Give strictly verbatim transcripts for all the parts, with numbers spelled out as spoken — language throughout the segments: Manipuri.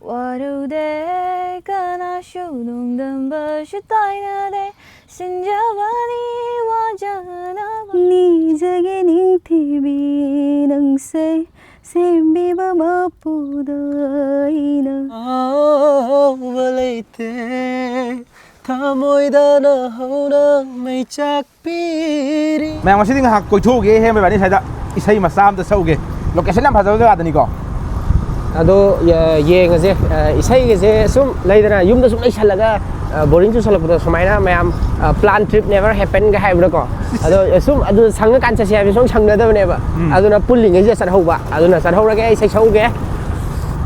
ꯋꯥꯔꯨꯗꯦ ꯀꯅꯥꯁꯨ ꯅꯣꯡꯗꯝꯕꯁꯨ ꯇꯥꯏꯅꯗꯦ ꯁꯤꯟꯖꯕꯅꯤ ꯋꯥꯖꯅꯕ ꯅꯤꯖꯒꯦ ꯅꯤꯡꯊꯤꯕꯤ ꯅꯪꯁꯦ ꯁꯦꯝꯕꯤꯕ ꯃꯄꯨꯗ ꯑꯩꯅ ꯑꯥꯎꯕ ꯂꯩꯇꯦ ꯊꯃꯣꯏꯗ ꯅꯍꯧꯅ ꯃꯩꯆꯥꯛ ꯄꯤꯔꯤ꯫ ꯃꯌꯥꯝ ꯉꯁꯤꯗꯤ ꯉꯥꯏꯍꯥꯛ ꯀꯣꯏꯊꯣꯛꯎꯒꯦ ꯍꯦꯝꯕ ꯏꯕꯥꯅꯤ ꯁ꯭ꯋꯥꯏꯗ ꯏꯁꯩ ꯃꯆꯥ ꯑꯝꯇ ꯁꯛꯎꯒꯦ꯫ ꯂꯣꯀꯦꯁꯟ ꯌꯥꯝ ꯐꯖꯕ ꯖꯒꯥꯗꯅꯤꯀꯣ꯫ ꯑꯗꯣ ꯌꯦꯡꯉꯁꯦ꯫ ꯏꯁꯩꯒꯁꯦ ꯁꯨꯝ ꯂꯩꯗꯅ ꯌꯨꯝꯗ ꯁꯨꯝ ꯂꯩꯁꯜꯂꯒ ꯕꯣꯔꯤꯡ ꯆꯨꯁꯜꯂꯛꯄꯗꯣ ꯁꯨꯃꯥꯏꯅ ꯃꯌꯥꯝ ꯄ꯭ꯂꯥꯟ ꯇ꯭ꯔꯤꯞ ꯅꯦꯚꯔ ꯍꯦꯄꯟꯒ ꯍꯥꯏꯕꯗꯀꯣ꯫ ꯑꯗꯣ ꯁꯨꯝ ꯑꯗꯨ ꯁꯪꯉꯀꯥꯟ ꯆꯠꯁꯦ ꯍꯥꯏꯕ ꯁꯨꯝ ꯁꯪꯅꯗꯕꯅꯦꯕ꯫ ꯎꯝ꯫ ꯑꯗꯨꯅ ꯄꯨꯜꯂꯤꯉꯩꯁꯤꯗ ꯆꯠꯍꯧꯕ꯫ ꯑꯗꯨꯅ ꯆꯠꯍꯧꯔꯒꯦ꯫ ꯏꯁꯩ ꯁꯛꯎꯒꯦ꯫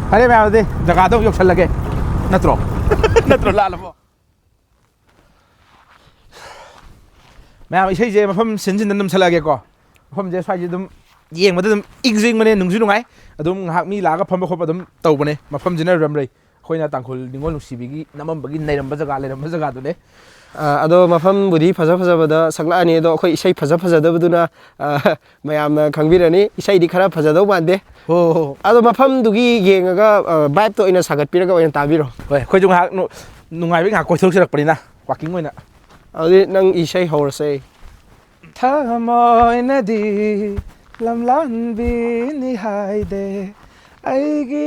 ꯐꯔꯦ ꯃꯌꯥꯝ ꯑꯗꯨꯗꯤ ꯖꯒꯥꯗꯣ ꯑꯃꯨꯛ ꯌꯧꯁꯜꯂꯒꯦ꯫ ꯅꯠꯇ꯭ꯔꯣ? ꯅꯠꯇ꯭ꯔꯣ ꯂꯥꯜꯂꯕꯣ? ꯃꯌꯥꯝ ꯏꯁꯩꯁꯦ ꯃꯐꯝ ꯁꯤꯟꯁꯤꯟꯗ ꯑꯗꯨꯝ ꯁꯛꯂꯛꯑꯒꯦꯀꯣ꯫ ꯃꯐꯝꯁꯦ ꯁ꯭ꯋꯥꯏꯁꯦ ꯑꯗꯨꯝ ꯌꯦꯡꯕꯗ ꯑꯗꯨꯝ ꯏꯪꯁꯨ ꯏꯪꯕꯅꯦ ꯅꯨꯡꯁꯨ ꯅꯨꯡꯉꯥꯏ꯫ ꯑꯗꯨꯝ ꯉꯥꯏꯍꯥꯛ ꯃꯤ ꯂꯥꯛꯑꯒ ꯐꯝꯕ ꯈꯣꯠꯄ ꯑꯗꯨꯝ ꯇꯧꯕꯅꯦ꯫ ꯃꯐꯝꯁꯤꯅ ꯔꯝꯔꯩ ꯑꯩꯈꯣꯏꯅ ꯇꯥꯡꯈꯨꯜ ꯅꯤꯉꯣꯜ ꯅꯨꯡꯁꯤꯕꯤꯒꯤ ꯅꯝꯃꯝꯕꯒꯤ ꯅꯩꯔꯝꯕ ꯖꯒꯥ ꯂꯩꯔꯝꯕ ꯖꯒꯥꯗꯨꯅꯦ꯫ ꯑꯗꯣ ꯃꯐꯝꯕꯨꯗꯤ ꯐꯖ ꯐꯖꯕꯗ ꯁꯛꯂꯛꯑꯅꯤ ꯑꯗꯣ ꯑꯩꯈꯣꯏ ꯏꯁꯩ ꯐꯖ ꯐꯖꯗꯕꯗꯨꯅ ꯃꯌꯥꯝꯅ ꯈꯪꯕꯤꯔꯅꯤ꯫ ꯏꯁꯩꯗꯤ ꯈꯔ ꯐꯖꯗꯧ ꯃꯥꯟꯗꯦ꯫ ꯍꯣ ꯍꯣ ꯍꯣ꯫ ꯑꯗꯣ ꯃꯐꯝꯗꯨꯒꯤ ꯌꯦꯡꯉꯒ ꯚꯥꯏꯞꯇ ꯑꯣꯏꯅ ꯁꯥꯒꯠꯄꯤꯔꯒ ꯑꯣꯏꯅ ꯇꯥꯕꯤꯔꯣ꯫ ꯍꯣꯏ ꯑꯩꯈꯣꯏꯁꯨ ꯉꯥꯏꯍꯥꯛ ꯅꯨꯡꯉꯥꯏꯕꯩ ꯉꯥꯏꯍꯥꯛ ꯀꯣꯏꯊꯣꯛꯆꯔꯛꯄꯅꯤꯅ ꯋꯥꯛꯀꯤꯡ ꯑꯣꯏꯅ꯫ ꯑꯗꯨꯗꯤ ꯅꯪ ꯏꯁꯩ ꯍꯧꯔꯁꯦ꯫ ꯊꯃꯣꯏꯅꯗꯤ ꯂꯝꯂꯥꯟꯕꯤꯅꯤ ꯍꯥꯏꯗꯦ ꯑꯩꯒꯤ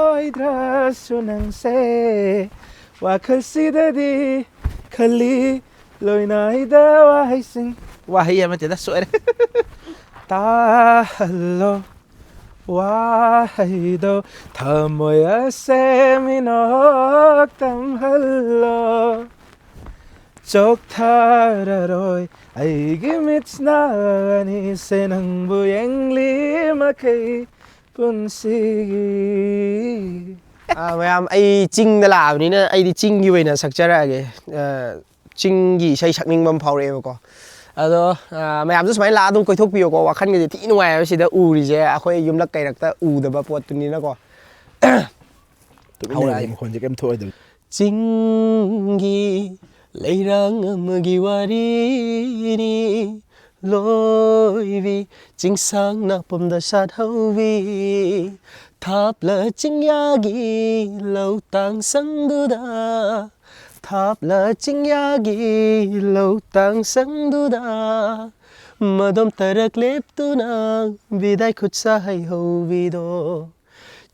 ꯑꯣꯏꯗ꯭ꯔꯁꯨ ꯅꯪꯁꯦ ꯋꯥꯈꯜꯁꯤꯗꯗꯤ ꯈꯜꯂꯤ ꯂꯣꯏꯅꯥꯏꯗ ꯋꯥꯍꯩꯁꯤꯡ꯫ ꯋꯥꯍꯩ ꯑꯃꯠꯇꯗ ꯁꯣꯏꯔꯦ꯫ ꯇꯥꯍꯜꯂꯣ ꯋꯥꯍꯩꯗꯣ ꯊꯃꯣꯏ ꯑꯁꯦ ꯃꯤꯅꯣꯛ ꯇꯝꯍꯜꯂꯣ꯫ ꯆꯣꯛꯊꯔꯔꯣꯏ ꯑꯩꯒꯤ ꯃꯤꯠꯁꯅ ꯑꯅꯤꯁꯦ ꯅꯪꯕꯨ ꯌꯦꯡꯂꯤ ꯃꯈꯩ ꯄꯨꯟꯁꯤꯒꯤ꯫ ꯃꯌꯥꯝ ꯑꯩ ꯆꯤꯡꯗ ꯂꯥꯛꯑꯕꯅꯤꯅ ꯑꯩꯗꯤ ꯆꯤꯡꯒꯤ ꯑꯣꯏꯅ ꯁꯛꯆꯔꯛꯑꯒꯦ꯫ ꯆꯤꯡꯒꯤ ꯏꯁꯩ ꯁꯛꯅꯤꯡꯕ ꯑꯃ ꯐꯥꯎꯔꯛꯑꯦꯕꯀꯣ꯫ ꯑꯗꯣ ꯃꯌꯥꯝꯁꯨ ꯁꯨꯃꯥꯏꯅ ꯂꯥꯛꯑ ꯑꯗꯨꯝ ꯀꯣꯏꯊꯣꯛꯄꯤꯌꯣꯀꯣ꯫ ꯋꯥꯈꯜꯒꯁꯦ ꯊꯤ ꯅꯨꯡꯉꯥꯏ ꯍꯥꯏꯕꯁꯤꯗ ꯎꯔꯤꯁꯦ ꯑꯩꯈꯣꯏ ꯌꯨꯝꯂꯛ ꯀꯩꯔꯛꯇ ꯎꯗꯕ ꯄꯣꯠꯇꯨꯅꯤꯅꯀꯣ꯫ ꯇꯨꯃꯤꯟ ꯂꯩꯔꯗꯤ ꯍꯧꯔꯛꯑꯒꯦ꯫ ꯃꯈꯣꯟꯁꯦ ꯀꯩꯝ ꯊꯣꯛꯑꯣꯏꯗꯕ꯫ ꯆꯤꯡꯒꯤ ꯂꯩꯔꯥꯡ ꯑꯃꯒꯤ ꯋꯥꯔꯤꯅꯤ ꯂꯣꯏꯕꯤ ꯆꯤꯡꯁꯥꯡ ꯅꯥꯄꯨꯝꯗ ꯁꯥꯠꯍꯧꯕꯤ ꯊꯥꯞꯂ ꯆꯤꯡꯌꯥꯒꯤ ꯂꯧ ꯇꯥꯡꯁꯪꯗꯨꯗ, ꯊꯥꯞꯂ ꯆꯤꯡꯌꯥꯒꯤ ꯂꯧ ꯇꯥꯡꯁꯪꯗꯨꯗ, ꯃꯗꯣꯝ ꯇꯔꯛ ꯂꯦꯞꯇꯨꯅ ꯕꯤꯗꯥꯏ ꯈꯨꯠꯁꯥ ꯍꯩꯍꯧꯕꯤꯗꯣ,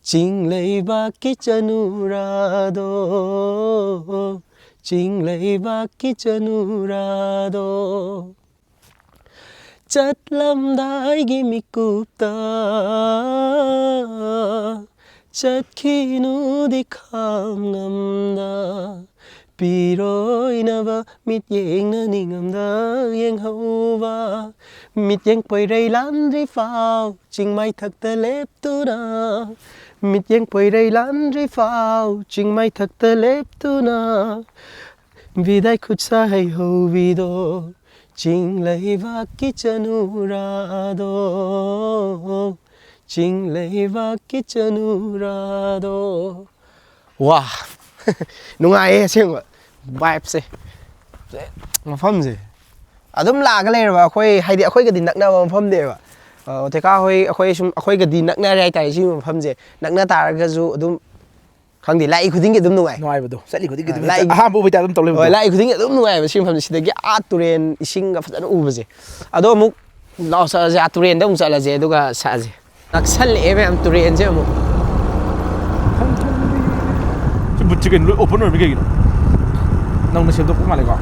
ꯆꯤꯡ ꯂꯩꯕꯥꯛꯀꯤ ꯆꯅꯨꯔꯥꯗꯣ, ꯆꯤꯡ ꯂꯩꯕꯥꯛꯀꯤ ꯆꯅꯨꯔꯥꯗꯣ꯫ ꯆꯠꯂꯝꯗꯥꯏꯒꯤ ꯃꯤꯀꯨꯞꯇ ꯆꯠꯈꯤꯅꯨꯗꯤ ꯈꯥꯝꯉꯝꯗ, ꯄꯤꯔꯣꯏꯅꯕ ꯃꯤꯠꯌꯦꯡꯅ ꯅꯤꯡꯉꯝꯗ ꯌꯦꯡꯍꯧꯕ, ꯃꯤꯠꯌꯦꯡ ꯄꯣꯏꯔꯩ ꯂꯥꯟꯗ꯭ꯔꯤ ꯐꯥꯎ ꯆꯤꯡꯃꯥꯏꯊꯛꯇ ꯂꯦꯞꯇꯨꯅ, ꯃꯤꯠꯌꯦꯡ ꯄꯣꯏꯔꯩ ꯂꯥꯟꯗ꯭ꯔꯤ ꯐꯥꯎ ꯆꯤꯡꯃꯥꯏꯊꯛꯇ ꯂꯦꯞꯇꯨꯅ, ꯕꯤꯗꯥꯏ ꯈꯨꯠꯁꯥ ꯍꯩꯍꯧꯕꯤꯗꯣ, ꯆꯤꯡ ꯂꯩꯕꯥꯛꯀꯤ ꯆꯅꯨꯔꯥꯗꯣ, ꯆꯤꯡ ꯂꯩꯕꯥꯛꯀꯤ ꯆꯅꯨꯔꯥꯗꯣ꯫ ꯋꯥ! ꯅꯨꯡꯉꯥꯏꯌꯦ ꯑꯁꯦꯡꯕ꯫ ꯚꯥꯏꯞꯁꯦ꯫ ꯃꯐꯝꯁꯦ ꯑꯗꯨꯝ ꯂꯥꯛꯑꯒ ꯂꯩꯔꯕ ꯑꯩꯈꯣꯏ, ꯍꯥꯏꯗꯤ ꯑꯩꯈꯣꯏꯒꯗꯤ ꯅꯛꯅꯕ ꯃꯐꯝꯅꯦꯕ꯫ ꯑ, ꯑꯣꯊꯦꯀꯥ ꯍꯣꯏ, ꯑꯩꯈꯣꯏ ꯁꯨꯝ, ꯑꯩꯈꯣꯏꯒꯗꯤ ꯅꯛꯅꯔꯦ ꯍꯥꯏꯇꯥꯔꯦ ꯁꯤꯒꯤ ꯃꯐꯝꯁꯦ꯫ ꯅꯛꯅ ꯇꯥꯔꯒꯁꯨ ꯑꯗꯨꯝ, ꯈꯪꯗꯦ, ꯂꯥꯛꯏ ꯈꯨꯗꯤꯡꯒꯤ ꯑꯗꯨꯝ ꯅꯨꯡꯉꯥꯏ꯫ ꯅꯨꯡꯉꯥꯏꯕꯗꯣ꯫ ꯆꯠꯂꯤ ꯈꯨꯗꯤꯡꯒꯤ ꯑꯗꯨꯝ ꯂꯥꯛꯏ꯫ ꯍꯦꯛꯇ ꯑꯍꯥꯟꯕ ꯑꯣꯏ ꯇꯥꯏꯞ ꯑꯗꯨꯝ ꯇꯧ ꯂꯩꯕꯗꯣ꯫ ꯍꯣꯏ, ꯂꯥꯛꯏ ꯈꯨꯗꯤꯡꯒꯤ ꯑꯗꯨꯝ ꯅꯨꯡꯉꯥꯏꯕ ꯁꯤ ꯃꯐꯝꯁꯦ꯫ ꯁꯤꯗꯒꯤ ꯑꯥ ꯇꯨꯔꯦꯟ ꯏꯁꯤꯡꯒ ꯐꯖꯅ ꯎꯕꯁꯦ꯫ ꯑꯗꯣ ꯑꯃꯨꯛ ꯂꯥꯛꯑꯣ, ꯆꯠꯂꯁꯦ, ꯑꯥ ꯇꯨꯔꯦꯟꯗ ꯑꯃꯨꯛ ꯆꯠꯂꯁꯦ, ꯑꯗꯨꯒ ꯁꯛꯑꯁꯦ꯫ ꯅꯛꯁꯜꯂꯛꯑꯦ ꯃꯌꯥꯝ ꯇꯨꯔꯦꯟꯁꯦ ꯑꯃꯨꯛ꯫ ꯁꯤ ꯕꯨꯠꯁꯦ ꯀꯩꯅꯣ ꯂꯣꯏ open ꯑꯣꯏꯔꯝꯃꯤ ꯀꯩꯒꯤꯅꯣ? ꯅꯧꯅ ꯁꯦꯝꯗꯣꯛꯄ ꯃꯥꯜꯂꯦꯀꯣ?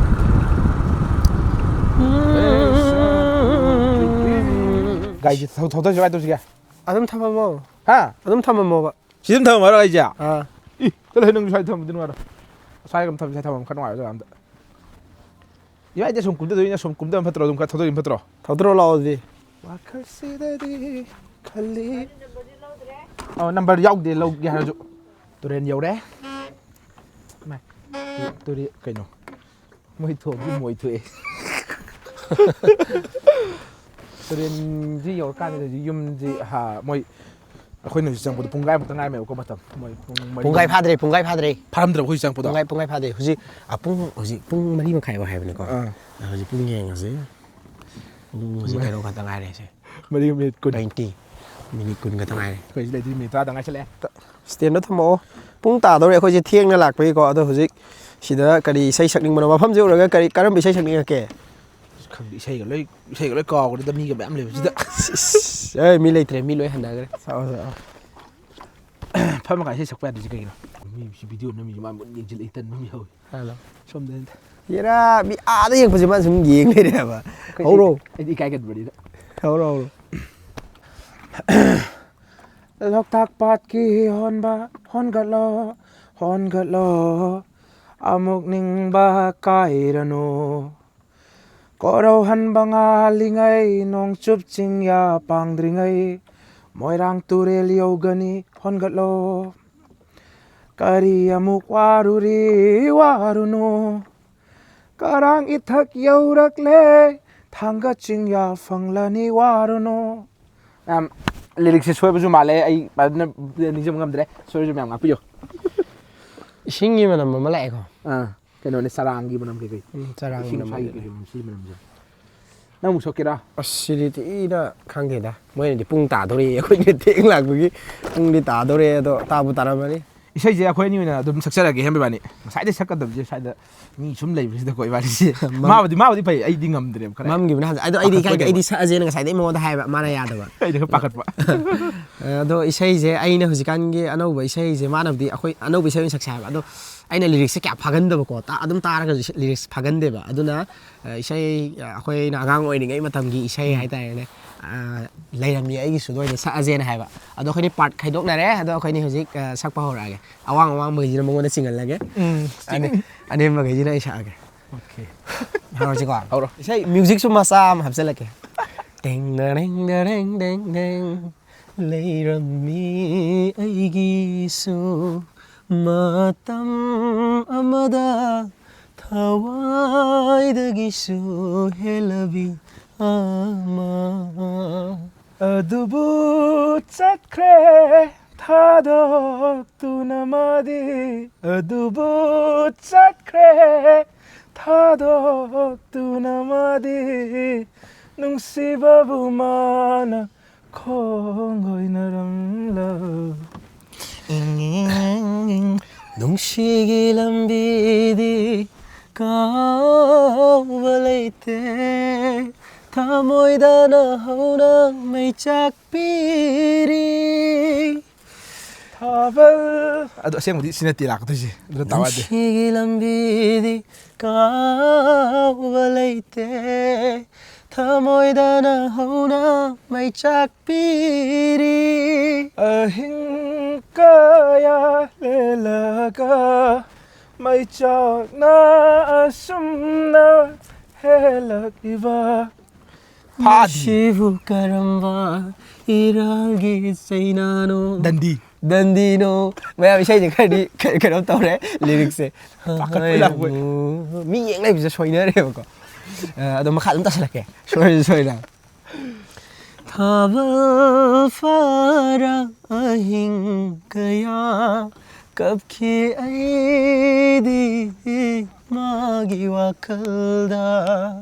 ꯒꯥꯔꯤꯁꯦ ꯊꯧ-, ꯊꯧꯗꯔꯁꯤ ꯀꯃꯥꯏꯅ ꯇꯧꯁꯤꯒꯦ? ꯑꯗꯨꯝ ꯊꯝꯃꯝꯃꯣ꯫ ꯍꯥ? ꯑꯗꯨꯝ ꯊꯝꯃꯝꯃꯣꯕ꯫ ꯁꯤ ꯑꯗꯨꯝ ꯊꯝꯃꯝꯃꯔꯣ ꯑꯩꯁꯦ? ꯑꯥ꯫ ꯏ, ꯆꯠꯂꯣꯍꯦ, ꯅꯪꯁꯨ ꯁ꯭ꯋꯥꯏꯗ ꯊꯝꯃꯝꯕꯗꯤ ꯅꯨꯡꯉꯥꯏꯔꯣꯏ꯫ ꯁ꯭ꯋꯥꯏꯗ ꯑꯗꯨꯝ ꯊꯝꯁꯤ, ꯁ꯭ꯋꯥꯏꯗ ꯊꯝꯃꯝꯕ ꯈꯔ ꯅꯨꯡꯉꯥꯏꯕ ꯖꯒꯥ ꯑꯝꯗ꯫ ꯏꯕꯥꯏꯗꯤ ꯑꯁꯨꯝ ꯀꯨꯝꯊꯗꯣꯏꯅꯤ, ꯑꯁꯨꯝ ꯀꯨꯝꯊꯕꯅ ꯐꯠꯇ꯭ꯔꯣ? ꯑꯗꯨꯝ ꯈꯔ ꯊꯧꯗꯣꯛꯈꯤꯕꯅ ꯐꯠꯇ꯭ꯔꯣ? ꯊꯧꯗꯣꯔꯛꯑꯣ, ꯂꯥꯛꯑꯣ ꯑꯗꯨꯗꯤ꯫ ꯋꯥꯈꯜꯁꯤꯗꯗꯤ ꯈꯜꯂꯤ꯫ ꯑꯣ, ꯅꯝꯕꯔ ꯌꯥꯎꯗꯦ, ꯂꯧꯒꯦ ꯍꯥꯏꯔꯁꯨ꯫ ꯇꯨꯔꯦꯟ ꯌꯧꯔꯦ꯫ ꯃꯥꯏ, ꯇꯨ-, ꯇꯨꯔꯦ-, ꯀꯩꯅꯣ? ꯃꯣꯏ ꯊꯣꯛꯑꯗꯤ ꯃꯣꯏ ꯊꯣꯛꯑꯦ꯫ ꯇꯨꯔꯦꯟꯁꯤ ꯌꯧꯔꯀꯥꯟꯗꯗꯤ ꯌꯨꯝꯁꯤ, ꯍꯥ, ꯃꯣꯏ ꯑꯩꯈꯣꯏꯅ ꯍꯧꯖꯤꯛ ꯆꯪꯕꯗꯣ ꯄꯨꯡꯈꯥꯏꯃꯨꯛꯇ ꯉꯥꯏꯔꯝꯃꯦꯕꯀꯣ ꯃꯇꯝ꯫ ꯃꯣꯏ ꯄꯨꯡ ꯃꯔꯤ ꯄꯨꯡꯈꯥꯏ ꯐꯥꯗ꯭ꯔꯤ, ꯄꯨꯡꯈꯥꯏ ꯐꯥꯗ꯭ꯔꯤ꯫ ꯐꯥꯔꯝꯗ꯭ꯔꯕ ꯑꯩꯈꯣꯏ ꯆꯪꯉꯛꯄꯗꯣ? ꯄꯨꯡꯈꯥꯏ, ꯄꯨꯡꯈꯥꯏ ꯐꯥꯗ꯭ꯔꯤ꯫ ꯍꯧꯖꯤꯛ, ꯑ, ꯄꯨꯡ, ꯍꯧꯖꯤꯛ ꯄꯨꯡ ꯃꯔꯤ ꯃꯈꯥꯏ ꯑꯣꯏ ꯍꯥꯏꯕꯅꯤꯀꯣ꯫ ꯑꯥ꯫ ꯑ, ꯍꯧꯖꯤꯛ ꯄꯨꯡ ꯌꯦꯡꯉꯁꯤ꯫ ꯄꯨꯡ ꯍꯧꯖꯤꯛ ꯃꯔꯤ꯫ ꯀꯩꯅꯣ ꯈꯛꯇ ꯉꯥꯏꯔꯦ ꯁꯦ꯫ ꯃꯔꯤ ꯃꯤꯅꯤꯠ ꯀꯨꯟ꯫ Twenty꯫ ꯃꯤꯅꯤꯠ ꯀꯨꯟ ꯈꯛꯇ ꯉꯥꯏꯔꯦ꯫ ꯑꯩꯈꯣꯏꯁꯤ ꯂꯩꯗꯣꯏ ꯃꯤꯅꯤꯠ ꯇꯔꯥꯗ ꯉꯥꯏꯁꯜꯂꯛꯑꯦ꯫ ꯁ꯭ꯇꯦꯟꯗꯣ ꯊꯝꯃꯛꯑꯣ꯫ ꯄꯨꯡ ꯇꯥꯗꯧꯔꯦ, ꯑꯩꯈꯣꯏꯁꯦ ꯊꯦꯡꯅ ꯂꯥꯛꯄꯒꯤꯀꯣ꯫ ꯑꯗꯣ ꯍꯧꯖꯤꯛ ꯁꯤꯗ ꯀꯔꯤ ꯏꯁꯩ ꯁꯛꯅꯤꯡꯕꯅꯣ? ꯃꯐꯝꯁꯦ ꯎꯔꯒ ꯀꯔꯤ, ꯀꯔꯝꯕ ꯏꯁꯩ ꯁꯛꯅꯤꯡꯉꯛꯀꯦ? ꯑꯁ, ꯈꯪꯗꯦ, ꯏꯁꯩꯒ ꯂꯣꯏ, ꯏꯁꯩꯒ ꯂꯣꯏ ꯀꯥꯎꯈ꯭ꯔꯦꯗ, ꯃꯤꯒ ꯃꯌꯥꯝ ꯂꯩꯕꯁꯤꯗ꯫ ꯏꯁ, ꯏꯁ, ꯑꯦ, ꯃꯤ ꯂꯩꯇ꯭ꯔꯦ, ꯃꯤ ꯂꯣꯏ ꯍꯟꯅꯈ꯭ꯔꯦ꯫ ꯁꯛꯑꯣ, ꯁꯛꯑꯣ꯫ ꯐꯝꯃꯒ ꯏꯁꯩ ꯁꯛꯄ ꯌꯥꯗ꯭ꯔꯤꯁꯦ ꯀꯩꯒꯤꯅꯣ? ꯃꯤ ꯁꯤ ꯚꯤꯗꯤꯑꯣ ꯅꯝꯃꯤꯁꯦ ꯃꯥ ꯃꯨꯟꯅ ꯌꯦꯡꯁꯤꯜꯂꯛꯏ, ꯇꯟꯕ ꯑꯃ ꯌꯥꯎꯋꯤ꯫ ꯍꯜꯂꯣ꯫ ꯁꯣꯝꯗ ꯑꯩꯅ ꯌꯦꯔꯥ, ꯃꯤ ꯑꯥꯗ ꯌꯦꯡꯕꯁꯦ ꯃꯥ ꯁꯨꯝ ꯌꯦꯡ ꯂꯩꯔꯦ ꯍꯥꯏꯕ꯫ ꯍꯧꯔꯣ꯫ ꯑꯩꯗꯤ ꯏꯀꯥꯏꯒꯟꯕꯅꯤꯅ꯫ ꯍꯧꯔꯣ, ꯍꯧꯔꯣ꯫ ꯂꯣꯛꯇꯥꯛ ꯄꯥꯠꯀꯤ ꯍꯣꯟꯕ ꯍꯣꯟꯒꯠꯂꯣ, ꯍꯣꯟꯒꯠꯂꯣ, ꯑꯃꯨꯛ ꯅꯤꯡꯕ ꯀꯥꯏꯔꯅꯨ꯫ ꯀꯣꯔꯧꯍꯟꯕ ꯉꯥꯜꯂꯤꯉꯩ, ꯅꯣꯡꯆꯨꯞ ꯆꯤꯡꯌꯥ ꯄꯥꯡꯗ꯭ꯔꯤꯉꯩ, ꯃꯣꯏꯔꯥꯡ ꯇꯨꯔꯦꯜ ꯌꯧꯒꯅꯤ, ꯍꯣꯟꯒꯠꯂꯣ꯫ ꯀꯔꯤ ꯑꯃꯨꯛ ꯋꯥꯔꯨꯔꯤ, ꯋꯥꯔꯨꯅꯨ꯫ ꯀꯔꯥꯡ ꯏꯊꯛ ꯌꯧꯔꯛꯂꯦ, ꯊꯥꯡꯒ ꯆꯤꯡꯌꯥ ꯐꯪꯂꯅꯤ, ꯋꯥꯔꯨꯅꯨ꯫ ꯃꯌꯥꯝ, ꯂꯤꯔꯤꯛꯁꯦ ꯁꯣꯏꯕꯁꯨ ꯃꯥꯜꯂꯦ, ꯑꯩ ꯐꯖꯅ ꯅꯤꯡꯁꯤꯡꯕ ꯉꯝꯗ꯭ꯔꯦ, ꯁꯣꯏꯔꯁꯨ ꯃꯌꯥꯝ ꯉꯥꯛꯄꯤꯌꯨ꯫ ꯏꯁꯤꯡꯒꯤ ꯃꯅꯝ ꯑꯃ ꯂꯥꯛꯑꯦꯀꯣ꯫ ꯑꯥ, ꯀꯩꯅꯣꯅꯦ, ꯆꯔꯥꯡꯒꯤ ꯃꯅꯝ ꯀꯩꯀꯩ꯫ ꯎꯝ, ꯆꯔꯥꯡꯒꯤ ꯏꯁꯤꯡ ꯃꯅꯝ ꯁ꯭ꯋꯥꯏꯒꯤ ꯑꯃ ꯂꯥꯛꯑꯦ꯫ ꯀꯩꯀꯩ ꯃꯅꯝ, ꯁꯤꯒꯤ ꯃꯅꯝꯁꯦ꯫ ꯅꯪ ꯑꯃꯨꯛ ꯁꯛꯀꯦꯔꯥ? ꯑꯁ, ꯁꯤꯗꯤ ꯊꯤꯅ ꯈꯪꯗꯦꯗ꯫ ꯃꯣꯏꯅꯗꯤ ꯄꯨꯡ ꯇꯥꯗꯣꯔꯦ, ꯑꯩꯈꯣꯏꯅ ꯊꯦꯡ ꯂꯥꯛꯄꯒꯤ ꯄꯨꯡꯗꯤ ꯇꯥꯗꯣꯔꯦ, ꯑꯗꯣ ꯇꯥꯕꯨ ꯇꯥꯔꯝꯃꯅꯤ꯫ ꯏꯁꯩꯁꯦ ꯑꯩꯈꯣꯏ ꯑꯅꯤ ꯑꯣꯏꯅ ꯑꯗꯨꯝ ꯁꯛꯆꯔꯒꯦ, ꯍꯦꯝꯕ ꯏꯕꯥꯅꯤ꯫ ꯉꯁꯥꯏꯗꯩ ꯁꯛꯀꯗꯕꯁꯦ ꯁ꯭ꯋꯥꯏꯗ ꯃꯤ ꯁꯨꯝ ꯂꯩꯕꯁꯤꯗꯀꯣ ꯏꯕꯥꯅꯤꯁꯦ꯫ ꯃꯥꯕꯨꯗꯤ, ꯃꯥꯕꯨꯗꯤ ꯐꯩ, ꯑꯩꯗꯤ ꯉꯝꯗ꯭ꯔꯦꯕ ꯈꯔ꯫ ꯃꯝꯈꯤꯕꯅ ꯍꯥꯟꯅ꯫ ꯑꯗꯣ ꯑꯩꯗꯤ ꯏꯀꯥꯏ-, ꯄꯥꯈꯠꯄꯅꯦꯕ꯫ ꯑꯩꯗꯤ ꯁꯛꯑꯁꯦꯅ ꯉꯁꯥꯏꯗꯩ ꯃꯉꯣꯟꯗ ꯍꯥꯏꯕ, ꯃꯥꯅ ꯌꯥꯗꯕ꯫ ꯑꯩꯗꯤ ꯈꯔ ꯄꯥꯈꯠꯄ꯫ ꯑꯗꯣ ꯏꯁꯩꯁꯦ ꯑꯩꯅ ꯍꯧꯖꯤꯛꯀꯥꯟꯒꯤ ꯑꯅꯧꯕ ꯏꯁꯩꯁꯦ, ꯃꯥꯅꯕꯨꯗꯤ ꯑꯩꯈꯣꯏ ꯑꯅꯧꯕ ꯏꯁꯩ ꯑꯣꯏꯅ ꯁꯛꯁꯦ ꯍꯥꯏꯕ, ꯑꯗꯣ ꯑꯩꯅ ꯂꯤꯔꯤꯛꯁꯦ ꯀꯌꯥ ꯐꯥꯒꯟꯗꯕꯀꯣ, ꯇꯥ-, ꯑꯗꯨꯝ ꯇꯥꯔꯒꯁꯨ ꯏꯁꯩ-, ꯂꯤꯔꯤꯛꯁ ꯐꯥꯒꯟꯗꯦꯕ꯫ ꯑꯗꯨꯅ, ꯑ, ꯏꯁꯩ, ꯑ, ꯑꯩꯈꯣꯏꯅ ꯑꯉꯥꯡ ꯑꯣꯏꯔꯤꯉꯩ ꯃꯇꯝꯒꯤ ꯏꯁꯩ ꯍꯥꯏꯇꯥꯔꯦꯅꯦ, ꯑ, ꯂꯩꯔꯝꯃꯤ ꯑꯩꯒꯤꯁꯨ, ꯑꯗꯨ ꯑꯣꯏꯅ ꯁꯛꯑꯁꯦꯅ ꯍꯥꯏꯕ꯫ ꯑꯗꯣ ꯑꯩꯈꯣꯏꯗꯤ ꯄꯥꯔꯠ ꯈꯥꯏꯗꯣꯛꯅꯔꯦ꯫ ꯑꯗꯣ ꯑꯩꯈꯣꯏꯅꯤ ꯍꯧꯖꯤꯛ, ꯑ, ꯁꯛꯄ ꯍꯧꯔꯛꯑꯒꯦ꯫ ꯑꯋꯥꯡ ꯑꯋꯥꯡꯕꯒꯩꯁꯤꯅ ꯃꯉꯣꯟꯗ ꯆꯤꯡꯍꯜꯂꯒꯦ꯫ ꯎꯝ꯫ ꯑꯅꯦ-, ꯑꯅꯦꯝꯕꯈꯩꯁꯤꯅ ꯑꯩ ꯁꯛꯑꯒꯦ꯫ ꯑꯣꯀꯦ꯫ ꯍꯧꯔꯁꯤꯀꯣ꯫ ꯍꯧꯔꯣ꯫ ꯏꯁꯩ ꯃ꯭ꯌꯨꯖꯤꯛꯁꯨ ꯃꯆꯥ ꯑꯃ ꯍꯥꯞꯆꯤꯜꯂꯛꯀꯦ꯫ ꯇꯦꯡ ꯗꯔꯦꯡ ꯗꯔꯦꯡ ꯗꯦꯡ ꯗꯦꯡ꯫ ꯂꯩꯔꯝꯃꯤ ꯑꯩꯒꯤꯁꯨ ꯃꯇꯝ ꯑꯃꯗ ꯊꯋꯥꯏꯗꯒꯤꯁꯨ ꯍꯦꯜꯂꯕꯤ ꯑꯃ꯫ ꯑꯗꯨꯕꯨ ꯆꯠꯈ꯭ꯔꯦ ꯊꯥꯗꯣꯛꯇꯨꯅ ꯃꯥꯗꯤ, ꯑꯗꯨꯕꯨ ꯆꯠꯈ꯭ꯔꯦ ꯊꯥꯗꯣꯛꯇꯨꯅ ꯃꯥꯗꯤ, ꯅꯨꯡꯁꯤꯕꯕꯨ ꯃꯥꯅ ꯈꯣꯡ ꯑꯣꯏꯅꯔꯝꯂ꯫ ꯏꯪ, ꯏꯪ, ꯏꯪ, ꯏꯪ꯫ ꯅꯨꯡꯁꯤꯒꯤ ꯂꯝꯕꯤꯗꯤ ꯀꯥꯎꯕ ꯂꯩꯇꯦ, ꯊꯃꯣꯏꯗ ꯅꯍꯧꯅ ꯃꯩꯆꯥꯛ ꯄꯤꯔꯤ꯫ ꯊꯥꯕꯜ꯫ ꯑꯗꯣ ꯑꯁꯦꯡꯕꯗꯤ ꯁꯤ ꯅꯠꯇꯦ ꯂꯥꯛꯀꯗꯣꯏꯁꯦ, ꯑꯗꯨꯅ ꯇꯥꯎ ꯌꯥꯗꯦ꯫ ꯅꯨꯡꯁꯤꯒꯤ ꯂꯝꯕꯤꯗꯤ ꯀꯥꯎꯕ ꯂꯩꯇꯦ, ꯊꯃꯣꯏꯗ ꯅꯍꯧꯅ ꯃꯩꯆꯥꯛ ꯄꯤꯔꯤ꯫ ꯑꯍꯤꯡ ꯀꯌꯥ ꯂꯦꯜꯂꯒ ꯃꯩꯆꯥꯛꯅ ꯑꯁꯨꯝꯅ ꯍꯦꯜꯂꯛꯂꯤꯕ꯫ ꯐꯥꯗꯤ꯫ ꯃꯁꯤꯕꯨ ꯀꯔꯝꯕ ꯏꯔꯥꯜꯒꯤ ꯆꯩꯅꯥꯅꯣ? ꯗꯟꯗꯤ꯫ ꯗꯟꯗꯤꯅꯣ? ꯃꯌꯥꯝ ꯏꯁꯩꯁꯦ ꯈꯔꯗꯤ ꯀ-, ꯀꯩꯅꯣꯝ ꯇꯧꯔꯦ, ꯂꯤꯔꯤꯛꯁꯦ꯫ ꯄꯥꯈꯠꯄꯣꯏ ꯂꯥꯛꯄꯣꯏ꯫ ꯃꯤ ꯌꯦꯡ ꯂꯩꯕꯁꯦ ꯁꯣꯏꯅꯔꯦꯕꯀꯣ꯫ ꯑ, ꯑꯗꯣ ꯃꯈꯥ ꯑꯗꯨꯝ ꯇꯥꯁꯜꯂꯛꯀꯦ꯫ ꯁꯣꯏꯔꯁꯨ ꯁꯣꯏꯔ꯫ ꯊꯥꯕꯜ ꯐꯥꯔ ꯑꯍꯤꯡ ꯀꯌꯥ ꯀꯞꯈꯤ ꯑꯩꯗꯤ ꯃꯥꯒꯤ ꯋꯥꯈꯜꯗ꯫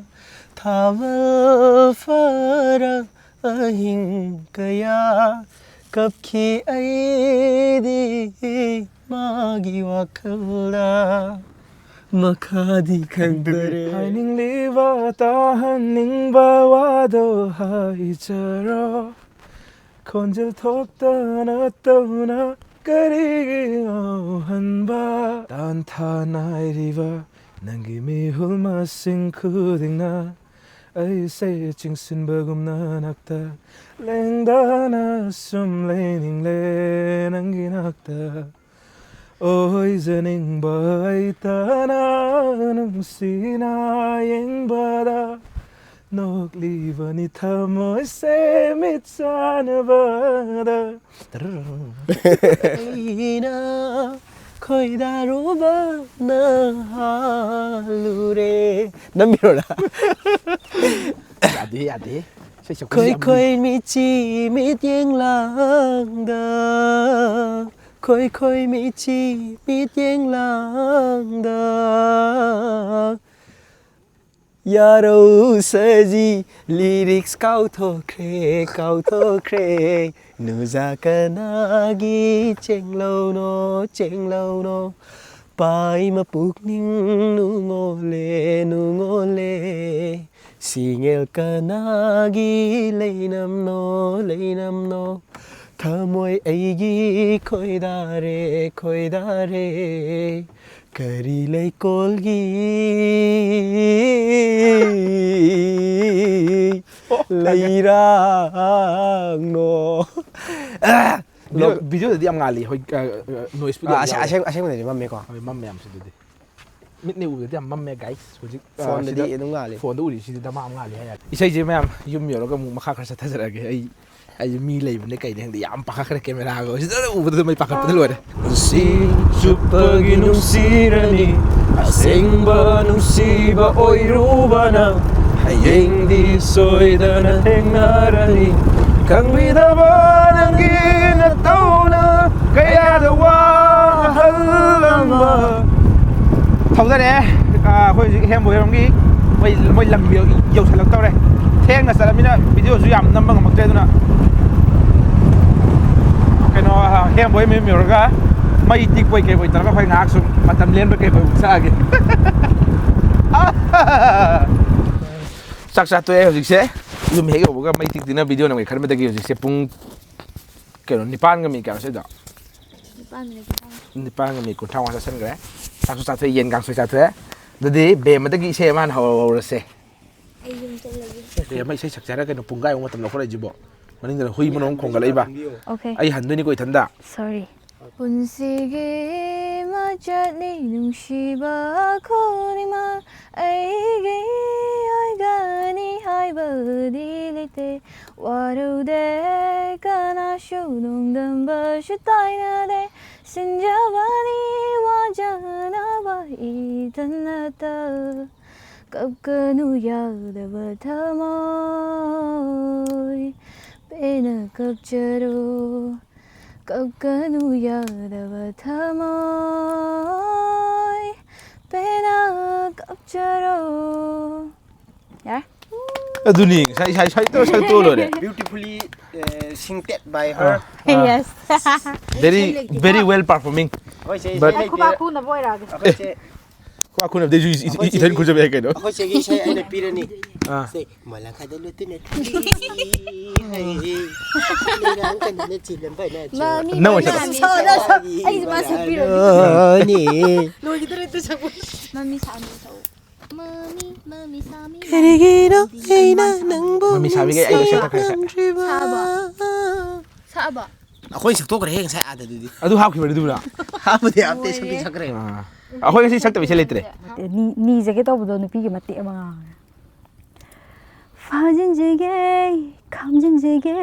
ꯊꯥꯕꯜ ꯐꯥꯔ ꯑꯍꯤꯡ ꯀꯌꯥ ꯀꯞꯈꯤ ꯑꯩꯗꯤ ꯃꯥꯒꯤ ꯋꯥꯈꯜꯗ꯫ ꯃꯈꯥꯗꯤ ꯈꯪꯗꯔꯦ꯫ ꯍꯥꯏꯅꯤꯡꯂꯤꯕ ꯇꯥꯍꯟꯅꯤꯡꯕ ꯋꯥꯗꯣ ꯍꯥꯏꯖꯔꯣ꯫ ꯈꯣꯟꯖꯦꯜ ꯊꯣꯛꯇꯅ ꯇꯧꯅ ꯀꯔꯤꯒꯤ ꯉꯥꯎꯍꯟꯕ? ꯇꯥꯟꯊꯥ ꯅꯥꯏꯔꯤꯕ ꯅꯪꯒꯤ ꯃꯤꯍꯨꯜ ꯃꯁꯤꯡ ꯈꯨꯗꯤꯡꯅ ꯑꯩꯁꯦ ꯆꯤꯡꯁꯤꯟꯕꯒꯨꯝꯅ ꯅꯥꯛꯇ ꯂꯦꯡꯗꯅ ꯁꯨꯝ ꯂꯩꯅꯤꯡꯂꯦ ꯅꯪꯒꯤ ꯅꯥꯛꯇ꯫ ꯑꯣꯏꯖꯅꯤꯡꯕ ꯑꯩꯇꯅ ꯅꯨꯡꯁꯤꯅ ꯌꯦꯡꯕꯗ ꯅꯣꯛꯂꯤꯕꯅꯤ ꯊꯃꯣꯏꯁꯦ ꯃꯤꯠ ꯆꯥꯟꯅꯕꯗ꯫ ꯑꯩꯅ ꯈꯣꯏꯗꯥꯔꯨꯕꯅ ꯍꯥꯜꯂꯨꯔꯦ꯫ ꯅꯝꯕꯤꯔꯣꯔꯥ? ꯌꯥꯗꯦ, ꯌꯥꯗꯦ꯫ ꯏꯁꯩ ꯁꯛꯄꯁꯤ ꯌꯥꯝ ꯈꯣꯏ ꯈꯣꯏ ꯃꯤꯠꯁꯤ ꯃꯤꯠꯌꯦꯡ ꯂꯥꯡꯗ, ꯈꯣꯏ ꯈꯣꯏ ꯃꯤꯠꯁꯤ ꯃꯤꯠꯌꯦꯡ ꯂꯥꯡꯗ꯫ ꯌꯥꯔꯧ ꯁꯖꯤ, ꯂꯤꯔꯤꯛꯁ ꯀꯥꯎꯊꯣꯛꯈ꯭ꯔꯦ, ꯀꯥꯎꯊꯣꯛꯈ꯭ꯔꯦ꯫ ꯅꯨꯖꯥ ꯀꯅꯥꯒꯤ ꯆꯦꯡꯂꯧꯅꯣ, ꯆꯦꯡꯂꯧꯅꯣ? ꯄꯥꯏꯃ ꯄꯨꯛꯅꯤꯡ ꯅꯨꯡꯉꯣꯜꯂꯦ, ꯅꯨꯡꯉꯣꯜꯂꯦ꯫ ꯁꯤꯡꯉꯦꯜ ꯀꯅꯥꯒꯤ ꯂꯩꯅꯝꯅꯣ, ꯂꯩꯅꯝꯅꯣ? ꯊꯃꯣꯏ ꯑꯩꯒꯤ ꯈꯣꯏꯗꯥꯔꯦ, ꯈꯣꯏꯗꯥꯔꯦ꯫ ꯀꯔꯤ ꯂꯩꯀꯣꯜꯒꯤ ꯂꯩꯔꯥꯡꯅꯣ? ꯚꯤꯗꯤꯑꯣ, ꯂꯣꯛ- ꯚꯤꯗꯤꯑꯣꯗꯗꯤ ꯌꯥꯝ ꯉꯥꯜꯂꯤ, ꯍꯣꯏ, ꯑ, ꯑ, ꯅꯣꯏꯁꯄꯨꯗꯤ ꯑꯥ, ꯌꯥꯝ ꯑꯁꯦ-, ꯌꯥꯎꯋꯦ꯫ ꯑꯁꯦꯡ-, ꯑꯁꯦꯡꯕꯗꯗꯤ ꯃꯝꯃꯦꯀꯣ꯫ ꯍꯣꯏ, ꯃꯝꯃꯦ ꯌꯥꯝ ꯁꯤꯗꯗꯤ꯫ ꯃꯤꯠꯅ ꯎꯕꯗꯗꯤ ꯌꯥꯝ ꯃꯝꯃꯦ, guys꯫ ꯍꯧꯖꯤꯛ, ꯑ, ꯐꯣꯟꯗꯗꯤ ꯁꯤꯗ ꯑꯗꯨꯝ ꯉꯥꯜꯂꯤ꯫ ꯐꯣꯟꯗ ꯎꯔꯤꯁꯤꯗꯤ ꯗꯃꯥ ꯑꯃ ꯉꯥꯜꯂꯤ ꯍꯥꯏ ꯌꯥꯔꯦ꯫ ꯏꯁꯩꯁꯦ ꯃꯌꯥꯝ ꯌꯨꯝ ꯌꯧꯔꯒ ꯑꯃꯨꯛ ꯃꯈꯥ ꯈꯔ ꯆꯠꯊꯖꯔꯛꯑꯒꯦ꯫ ꯑꯩ, ꯑꯩꯁꯦ ꯃꯤ ꯂꯩꯕꯅꯦ ꯀꯩꯅꯦ ꯈꯪꯗꯦ, ꯌꯥꯝ ꯄꯥꯈꯠꯈ꯭ꯔꯦ꯫ ꯀꯦꯃꯦꯔꯥꯒ ꯁꯤꯗ ꯎꯕꯗ ꯑꯗꯨꯝ ꯑꯩ ꯄꯥꯈꯠꯄꯗ ꯂꯣꯏꯔꯦ꯫ ꯄꯨꯟꯁꯤ ꯆꯨꯞꯄꯒꯤ ꯅꯨꯡꯁꯤꯔꯅꯤ, ꯑꯁꯦꯡꯕ ꯅꯨꯡꯁꯤꯕ ꯑꯣꯏꯔꯨꯕꯅ꯫ ꯍꯌꯦꯡꯗꯤ ꯁꯣꯏꯗꯅ ꯊꯦꯡꯅꯔꯅꯤ, ꯈꯪꯕꯤꯗꯕ ꯅꯪꯒꯤ ꯅꯇꯧꯅ ꯀꯌꯥꯗ ꯋꯥꯍꯜꯂꯝꯕ꯫ ꯊꯧꯗꯔꯛꯑꯦ꯫ ꯑꯥ, ꯑꯩꯈꯣꯏ ꯍꯧꯖꯤꯛ ꯍꯦꯝꯕꯣꯏꯔꯣꯝꯒꯤ ꯃꯣꯏ, ꯃꯣꯏ ꯂꯝ ꯌꯧ-, ꯌꯧꯁꯜꯂꯛꯇꯧꯔꯦ꯫ ꯊꯦꯡꯅ ꯆꯠꯂꯃꯤꯅ ꯚꯤꯗꯤꯑꯣꯁꯨ ꯌꯥꯝ ꯅꯝꯕ ꯉꯝꯃꯛꯇ꯭ꯔꯦ꯫ ꯑꯗꯨꯅ ꯀꯩꯅꯣ, ꯑꯥ, ꯍꯦꯝꯕꯣꯏ ꯃꯌꯨꯝ ꯌꯧꯔꯒ ꯃꯩ ꯇꯤꯛꯄꯣꯏ ꯀꯩꯕꯣꯏ ꯇꯧꯔꯒ ꯑꯩꯈꯣꯏ ꯉꯥꯏꯍꯥꯛ ꯁꯨꯝ ꯃꯇꯝ ꯂꯦꯟꯕ ꯀꯩꯕꯣꯏ ꯁꯛꯑꯒꯦ꯫ ꯆꯥꯛ ꯆꯥ ꯇꯣꯛꯑꯦ ꯍꯧꯖꯤꯛꯁꯦ꯫ ꯌꯨꯝ ꯍꯦꯛ ꯌꯧꯕꯒ ꯃꯩ ꯇꯤꯛꯇꯤꯅ ꯚꯤꯗꯤꯑꯣ ꯅꯝꯒꯦ ꯈꯟꯕꯗꯒꯤ ꯍꯧꯖꯤꯛꯁꯦ ꯄꯨꯡ ꯀꯩꯅꯣ, ꯅꯤꯄꯥꯟꯒ ꯃꯤꯅꯤꯠ ꯀꯌꯥꯅꯣ ꯁꯤꯗ? ꯅꯤꯄꯥꯟ ꯃꯤꯅꯤꯠ ꯅꯤꯄꯥꯟ꯫ ꯅꯤꯄꯥꯟꯒ ꯃꯤꯅꯤꯠ ꯀꯨꯟꯊ꯭ꯔꯥ ꯃꯉꯥ ꯆꯠꯁꯟꯈ꯭ꯔꯦ꯫ ꯆꯥꯛꯁꯨ ꯆꯥꯊꯣꯛꯑꯦ, ꯌꯦꯟ ꯀꯥꯡꯁꯣꯏ ꯆꯥꯊꯣꯛꯑꯦ꯫ ꯑꯗꯨꯗꯤ ꯕꯦꯝꯃꯗꯒꯤ ꯏꯁꯩ ꯑꯃ ꯍꯥꯟꯅ ꯍꯧꯔ-, ꯍꯧꯔꯁꯦ꯫ ꯑꯩ ꯌꯨꯝ ꯆꯠꯂꯒꯦ꯫ ꯕꯦꯝꯃ ꯏꯁꯩ ꯁꯛꯆꯔ ꯀꯩꯅꯣ, ꯄꯨꯡꯈꯥꯏꯃꯨꯛ ꯃꯇꯝ ꯂꯧꯈꯠꯂꯛꯏꯁꯤꯕꯣ? ꯃꯅꯤꯡꯗꯅ ꯍꯨꯏ ꯃꯅꯣꯡ ꯈꯣꯡꯒꯠꯂꯛꯏꯕ꯫ Okay꯫ ꯑꯩ ꯍꯟꯗꯣꯏꯅꯤꯀꯣ ꯏꯊꯟꯗ꯫ Sorry꯫ ꯄꯨꯟꯁꯤꯒꯤ ꯃꯆꯠꯅꯤ ꯅꯨꯡꯁꯤꯕ ꯈꯨꯗꯤꯡꯃꯛ ꯑꯩꯒꯤ ꯑꯣꯏꯒꯅꯤ ꯍꯥꯏꯕꯗꯤ ꯂꯩꯇꯦ꯫ ꯋꯥꯔꯨꯗꯦ ꯀꯅꯥꯁꯨ, ꯅꯣꯡꯗꯝꯕꯁꯨ ꯇꯥꯏꯅꯗꯦ꯫ ꯁꯤꯟꯖꯕꯅꯤ ꯋꯥꯖꯅꯕ ꯏꯊꯟꯅꯇ꯫ ꯀꯞꯀꯅꯨ ꯌꯥꯗꯕ ꯊꯃꯣꯏ, ꯄꯦꯟꯅ ꯀꯞꯆꯔꯣ꯫ ꯀꯞꯀꯅꯨ ꯌꯥꯗꯕ ꯊꯃꯣꯏ, ꯄꯦꯟꯅ ꯀꯞꯆꯔꯣ꯫ ꯑꯗꯨꯅꯤ ꯉꯁꯥꯏ ꯏꯁꯥ ꯏꯁꯥ ꯏꯇꯣ ꯁꯛꯇꯣ ꯂꯣꯏꯔꯦ꯫ Beautifully uh, singted by her. Yes. Very very well performing. ꯑꯩꯈꯣꯏꯁꯦ But- ꯏꯁꯩ ꯈꯨꯕꯥꯛ ꯂꯩꯇꯦ꯫ ꯈꯨꯅꯕ ꯑꯣꯏꯔꯛꯑꯒꯦ꯫ ꯑꯩꯈꯣꯏꯁꯦ ꯈꯨꯕꯥꯛ ꯈꯨꯅꯕꯗꯩꯁꯨ ꯏ- ꯏ- ꯏꯊꯟ ꯈꯨꯖꯕ ꯌꯥꯏ ꯀꯩꯅꯣ꯫ ꯑꯩꯈꯣꯏ ꯆꯦꯒꯤ ꯏꯁꯩ ꯑꯩꯅ ꯄꯤꯔꯅꯤ꯫ ꯑꯥ꯫ ꯁꯦ, ꯃꯂꯥꯡ ꯈꯥꯏꯗ ꯂꯨꯠꯇꯨꯅ ꯊꯤꯜꯂꯤ ꯍꯥꯏꯌꯦ꯫ ꯃꯤꯔꯥꯡ ꯀꯟꯗꯨꯅ ꯆꯤꯜꯂꯝꯕ ꯅꯠꯇ꯭ꯔꯣ? ꯃꯃꯤ ꯅꯪ ꯑꯣꯏꯅ ꯃꯃꯤ ꯁꯛꯑꯣ꯫ ꯁꯛꯑꯣ, ꯁꯛꯑꯣ꯫ ꯑꯩ ꯃꯥ ꯁꯛꯄꯤꯔꯒꯦ꯫ ꯃꯥꯅꯤ꯫ ꯂꯣꯏꯈꯤꯗꯣꯔꯦ ꯑꯗꯨ ꯁꯛꯄ꯫ ꯃꯃꯤ ꯁꯥꯃꯤ ꯁꯛꯑꯣ꯫ ꯃꯃꯤ ꯃꯃꯤ ꯁꯥꯃꯤ꯫ ꯀꯔꯤꯒꯤꯅꯣ ꯑꯩꯅ ꯅꯪꯕꯨ ꯃꯃꯤ ꯁꯥꯕꯤꯒꯩ ꯑꯩꯒ ꯁꯛꯇꯛꯈ꯭ꯔꯦ꯫ ꯅꯨꯡꯁꯤꯔꯝꯗ꯭ꯔꯤꯕ? ꯁꯥꯕ꯫ ꯁꯛꯑꯕ꯫ ꯑꯩꯈꯣꯏ ꯁꯛꯇꯣꯛꯈ꯭ꯔꯦ ꯉꯁꯥꯏ ꯑꯥꯗꯗꯨꯗꯤ꯫ ꯑꯗꯨ ꯍꯥꯞꯈꯤꯕꯅꯤ ꯑꯗꯨꯕꯨꯅ꯫ ꯍꯥꯞꯄꯗꯤ ꯍꯥꯞꯇꯦ ꯁꯛꯇꯤ ꯁꯛꯈ꯭ꯔꯦ꯫ ꯑꯥ꯫ ꯑꯩꯈꯣꯏ ꯉꯁꯤ ꯁꯛꯇꯕ ꯏꯁꯩ ꯂꯩꯇ꯭ꯔꯦ꯫ ꯅꯤ- ꯅꯤꯖꯒꯦ ꯇꯧꯕꯗꯣ ꯅꯨꯄꯤꯒꯤ ꯃꯇꯦꯛ ꯑꯃ ꯉꯥꯡꯉꯦ꯫ ꯐꯥꯖꯤꯟꯖꯒꯦ, ꯈꯥꯝꯖꯤꯟꯖꯒꯦ,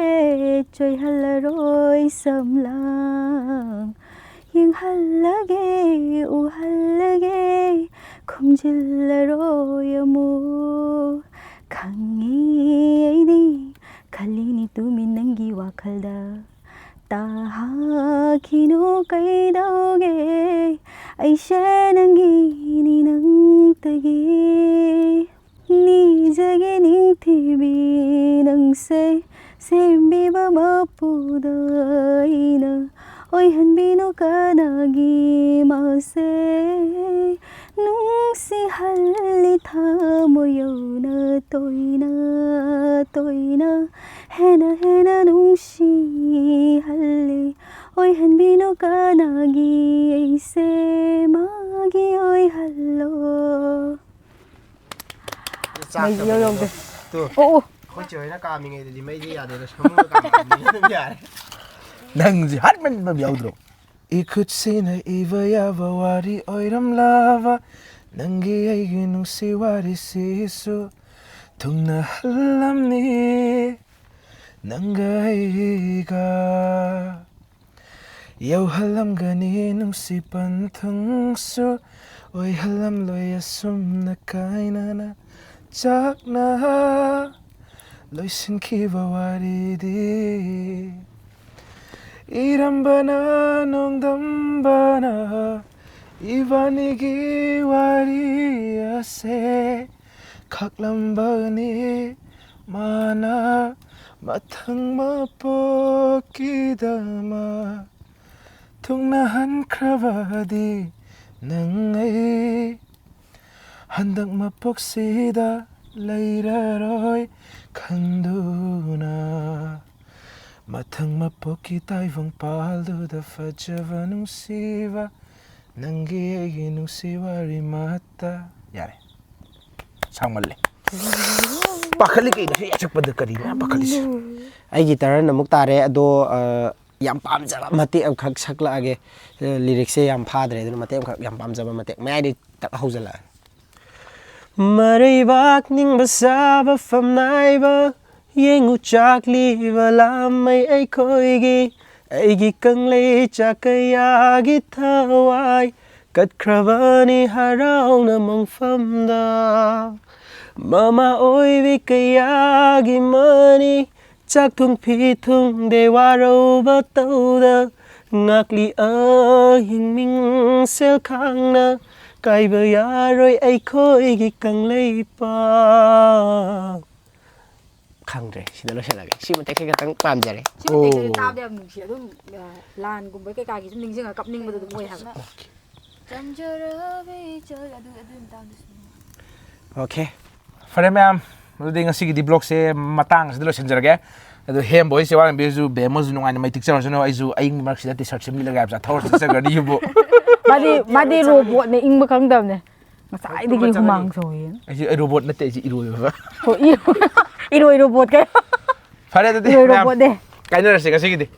ꯆꯣꯏꯍꯜꯂꯔꯣꯏ ꯁꯝꯂꯥꯡ꯫ ꯌꯦꯡꯍꯜꯂꯒꯦ, ꯎꯍꯜꯂꯒꯦ, ꯈꯨꯝꯖꯤꯜꯂꯔꯣꯏ ꯑꯃꯨꯛ꯫ ꯈꯪꯉꯤ ꯑꯩꯗꯤ ꯈꯜꯂꯤꯅꯤ ꯇꯨꯃꯤꯟ ꯅꯪꯒꯤ ꯋꯥꯈꯜꯗ꯫ ꯇꯥꯍꯥꯈꯤꯅꯨ ꯀꯩꯗꯧꯒꯦ ꯑꯩꯁꯦ ꯅꯪꯒꯤꯅꯤ ꯅꯪꯇꯒꯤ꯫ ꯅꯤꯖꯒꯦ ꯅꯤꯡꯊꯤꯕꯤ ꯅꯪꯁꯦ ꯁꯦꯝꯕꯤꯕ ꯃꯄꯨꯗ ꯑꯩꯅ ꯑꯣꯏꯍꯟꯕꯤꯅꯨ ꯀꯅꯥꯒꯤ ꯃꯥꯁꯦ ꯅꯨꯡꯁꯤꯍꯜꯂꯤ ꯊꯃꯣꯏ ꯌꯧꯅ ꯇꯣꯏꯅ ꯇꯣꯏꯅ ꯍꯦꯟꯅ ꯍꯦꯟꯅ ꯅꯨꯡꯁꯤꯍꯜꯂꯤ ꯑꯣꯏꯍꯟꯕꯤꯅꯨ ꯀꯅꯥꯒꯤ ꯑꯩꯁꯦ ꯃꯥꯒꯤ ꯑꯣꯏꯍꯜꯂꯣ꯫ ꯃꯩꯁꯦ ꯏꯌꯧ ꯌꯧꯗꯦ꯫ ꯑꯣ ꯑꯣ꯫ ꯑꯩꯈꯣꯏ ꯆꯦ ꯍꯣꯏꯅ ꯀꯥꯝꯃꯤꯉꯩꯗꯗꯤ ꯃꯩꯁꯦ ꯌꯥꯗꯦꯗ ꯁꯃꯨꯅ ꯀꯥꯝꯃꯤꯉꯩꯗꯤ ꯑꯗꯨꯝ ꯌꯥꯔꯦ꯫ ꯅꯪꯁꯦ ꯍꯥꯠꯃꯟꯕ ꯑꯃ ꯌꯥꯎꯗ꯭ꯔꯣ? ꯏꯈꯨꯠꯁꯤꯅ ꯏꯕ ꯌꯥꯕ ꯋꯥꯔꯤ ꯑꯣꯏꯔꯝꯂꯕ ꯅꯪꯒꯤ ꯑꯩꯒꯤ ꯅꯨꯡꯁꯤ ꯋꯥꯔꯤꯁꯤꯁꯨ ꯊꯨꯡꯅꯍꯜꯂꯝꯅꯤ ꯅꯪꯒ ꯑꯩꯒ꯫ ꯌꯧꯍꯜꯂꯝꯒꯅꯤ ꯅꯨꯡꯁꯤ ꯄꯟꯊꯨꯡꯁꯨ ꯑꯣꯏꯍꯜꯂꯝꯂꯣꯏ ꯑꯁꯨꯝꯅ ꯀꯥꯏꯅꯅ ꯆꯥꯛꯅ ꯂꯣꯏꯁꯤꯟꯈꯤꯕ ꯋꯥꯔꯤꯗꯤ꯫ ꯏꯔꯝꯕꯅ ꯅꯣꯡꯗꯝꯕꯅ ꯏꯕꯥꯅꯤꯒꯤ ꯋꯥꯔꯤ ꯑꯁꯦ ꯈꯥꯛꯂꯝꯕꯅꯤ ꯃꯥꯅ ꯃꯊꯪ ꯃꯄꯣꯛꯀꯤꯗꯃꯛ ꯊꯨꯡꯅꯍꯟꯈ꯭ꯔꯕꯗꯤ ꯅꯪ ꯑꯩ ꯍꯟꯗꯛ ꯃꯄꯣꯛꯁꯤꯗ ꯂꯩꯔꯔꯣꯏ ꯈꯪꯗꯨꯅ, ꯃꯊꯪ ꯃꯄꯣꯛꯀꯤ ꯇꯥꯏꯕꯪ ꯄꯥꯜꯗꯨꯗ ꯐꯖꯕ ꯅꯨꯡꯁꯤꯕ ꯅꯪꯒꯤ ꯑꯩꯒꯤ ꯅꯨꯡꯁꯤ ꯋꯥꯔꯤ ꯃꯠꯇ꯫ ꯌꯥꯔꯦ, ꯁꯥꯡꯃꯜꯂꯦ꯫ ꯄꯥꯈꯠꯂꯤ ꯀꯩꯅꯣ ꯁꯤ ꯁꯛꯄꯗ ꯀꯔꯤꯅꯣ ꯌꯥꯝ ꯄꯥꯈꯠꯂꯤꯁꯦ? ꯑꯩꯒꯤ ꯇꯔꯟ ꯑꯃꯨꯛ ꯇꯥꯔꯦ꯫ ꯑꯗꯣ ꯑ, ꯌꯥꯝ ꯄꯥꯝꯖꯕ ꯃꯇꯦꯛ ꯑꯃꯈꯛ ꯁꯛꯂꯛꯑꯒꯦ꯫ ꯑ, ꯂꯤꯔꯤꯛꯁꯦ ꯌꯥꯝ ꯐꯥꯗ꯭ꯔꯦ, ꯑꯗꯨꯅ ꯃꯇꯦꯛ ꯑꯃꯈꯛ, ꯌꯥꯝ ꯄꯥꯝꯖꯕ ꯃꯇꯦꯛ ꯃꯌꯥꯏꯗꯩ ꯇꯛ ꯍꯧꯖꯤꯜꯂꯛꯑꯅꯤ꯫ ꯃꯔꯩꯕꯥꯛ ꯅꯤꯡꯕ ꯁꯥꯕ ꯐꯝꯅꯥꯏꯕ, ꯌꯦꯡꯉꯨ ꯆꯥꯛꯂꯤꯕ ꯂꯥꯝꯃꯩ ꯑꯩꯈꯣꯏꯒꯤ꯫ ꯑꯩꯒꯤ ꯀꯪꯂꯩ ꯆꯥꯛ ꯀꯌꯥꯒꯤ ꯊꯋꯥꯏ ꯀꯠꯈ꯭ꯔꯕꯅꯤ ꯍꯔꯥꯎꯅ ꯃꯪꯐꯝꯗ꯫ ꯃꯃꯥ ꯑꯣꯏꯕꯤ ꯀꯌꯥꯒꯤ ꯃꯅꯤ, ꯆꯥꯛ ꯊꯣꯡ ꯐꯤ ꯊꯣꯡꯗꯦ ꯋꯥꯔꯧꯕ ꯇꯧꯗ, ꯉꯥꯛꯂꯤ ꯑꯍꯤꯡ ꯃꯤꯡꯁꯦꯜ ꯈꯥꯡꯅ, ꯀꯥꯏꯕ ꯌꯥꯔꯣꯏ ꯑꯩꯈꯣꯏꯒꯤ ꯀꯪꯂꯩꯄꯥꯛ꯫ ꯈꯪꯗ꯭ꯔꯦ, ꯁꯤꯗ ꯂꯣꯏꯁꯤꯜꯂꯒꯦ꯫ ꯁꯤ ꯃꯇꯦꯛꯁꯦ ꯈꯤꯇꯪ ꯄꯥꯝꯖꯔꯦ꯫ ꯁꯤ ꯃꯇꯦꯛꯁꯦ ꯑꯣ꯫ ꯇꯥꯕꯗ ꯌꯥꯝ ꯅꯨꯡꯁꯤ꯫ ꯑꯗꯨꯝ, ꯑ, ꯂꯥꯟꯒꯨꯝꯕ ꯀꯩꯀꯥꯒꯤ ꯁꯨꯝ ꯅꯤꯡꯁꯤꯡꯉꯒ ꯀꯞꯅꯤꯡꯕꯗꯣ ꯑꯗꯨꯝ ꯑꯣꯏ ꯍꯥꯏꯕ꯫ ꯆꯝꯖꯔꯕ ꯏꯆꯜ, ꯑꯗꯨ, ꯑꯗꯨꯒꯤ ꯃꯇꯥꯡꯗꯁꯨ ꯅꯨꯡꯉꯥꯏ꯫ ꯑꯣꯀꯦ꯫ ꯐꯔꯦ ꯃꯌꯥꯝ, ꯑꯗꯨꯗꯤ ꯉꯁꯤꯒꯤꯗꯤ ꯕ꯭ꯂꯣꯛꯁꯦ ꯃꯇꯥꯡ ꯑꯁꯤꯗ ꯂꯣꯏꯁꯤꯟꯖꯔꯒꯦ꯫ ꯑꯗꯨ ꯍꯦꯝꯕꯣꯏ ꯆꯦꯋꯥꯔꯦꯝꯕꯤꯁꯨ ꯕꯦꯝꯃꯁꯨ ꯅꯨꯡꯉꯥꯏꯅ ꯃꯩ ꯇꯤꯛꯆꯔꯁꯅꯨ꯫ ꯑꯩꯁꯨ ꯑꯌꯤꯡꯕ ꯃꯔꯛꯁꯤꯗ ꯇꯤ ꯁꯥꯔꯠ ꯁꯦꯠꯂꯒ ꯌꯥꯝ ꯆꯥꯊꯣꯛꯑ ꯆꯠꯆꯈ꯭ꯔꯅꯤ ꯌꯨꯝꯕꯨ꯫ ꯃꯥꯗꯤ, ꯃꯥꯗꯤ ꯔꯣꯕꯣꯠꯅꯦ, ꯏꯪꯕ ꯈꯪꯗꯕꯅꯦ꯫ ꯉꯁꯥꯏꯗꯒꯤ ꯍꯨꯃꯥꯡ ꯁꯧꯏ꯫ ꯑꯩꯁꯦ, ꯑꯩ ꯔꯣꯕꯣꯠ ꯅꯠꯇꯦ, ꯑꯩꯁꯦ ꯏꯔꯣꯏꯕ꯫ ꯍꯣꯏ, ꯏꯔꯣꯏ, ꯏꯔꯣꯏ ꯔꯣꯕꯣꯠ ꯀꯩ? ꯐꯔꯦ ꯑꯗꯨꯗꯤ ꯏꯔꯣꯏ ꯃꯌꯥꯝ, ꯔꯣꯕꯣꯠꯅꯦ꯫ ꯀꯥꯏꯅꯔꯁꯤ ꯉꯁꯤꯒꯤꯗꯤ꯫